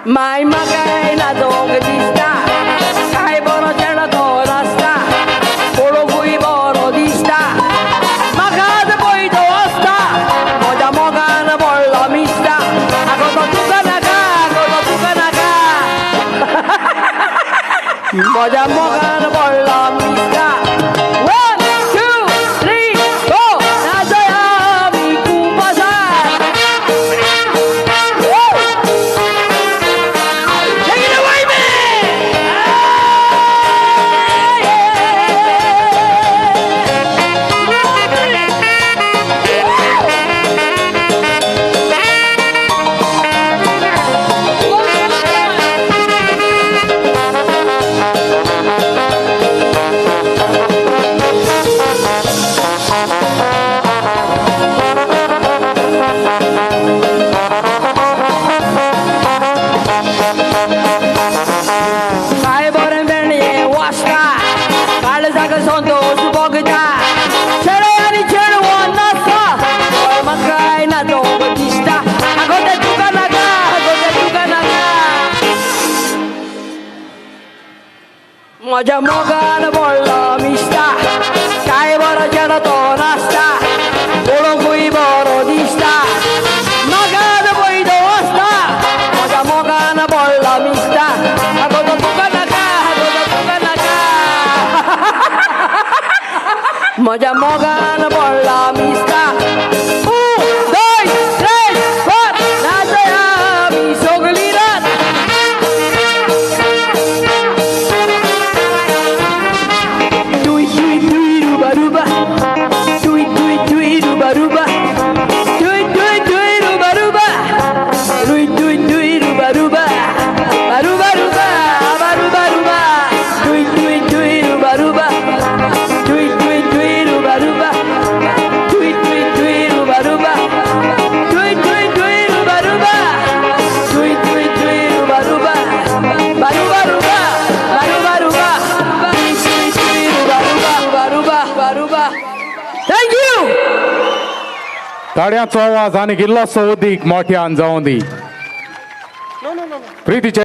माय म्हाकाय नाचोंक दिसता, काय बरो चेडो तो नाचता, पळोवंकूय बरो दिसता, म्हाकाच पळय तो आसता, म्हज्या मोगान पडलो मिसता. आगो तो तुका नाका, आगो तो तुका नाका, म्हज्या मोगान पडलो मिसता. 1 2 3 4 नाचया आमी कुपासार. Take it away, man! काय बरें बेणये वाजता, काळजाक संतोष भोगता, चेडो आनी चेडवां नाचता, हय म्हाकाय नाचोंक दिसता. आगो तें तुका नाका, आगो तें तुका नाका, म्हज्या मोगान पडलो मिसता. काय बरो चेडो तो नाचता, पळोवंकूय बरो दिसता, म्हाकाच पळय तो आसता, म्हज्या मोगान पडलो मिसता. आगो तो तुका नाका, आगो तो तुका नाका, म्हज्या मोगान पडलो मिसता. 1 2 3 4 नाचया आमी सगळी रात. Tui tui tui ruba ruba, tui tui tui ruba ruba, tui tui tui ruba ruba, tui tui tui ruba ruba, ruba ruba ruba ruba, tui tui tui ruba ruba, tui tui tui ruba ruba, tui tui tui ruba ruba, tui tui tui ruba ruba, tui tui tui ruba ruba, ruba ruba ruba ruba, tui tui tui ruba ruba, ruba ruba. Thank you. ताळयांचो आवाज आनी इल्लोसो उदीक मोठ्यान जावं दी. प्रितीचे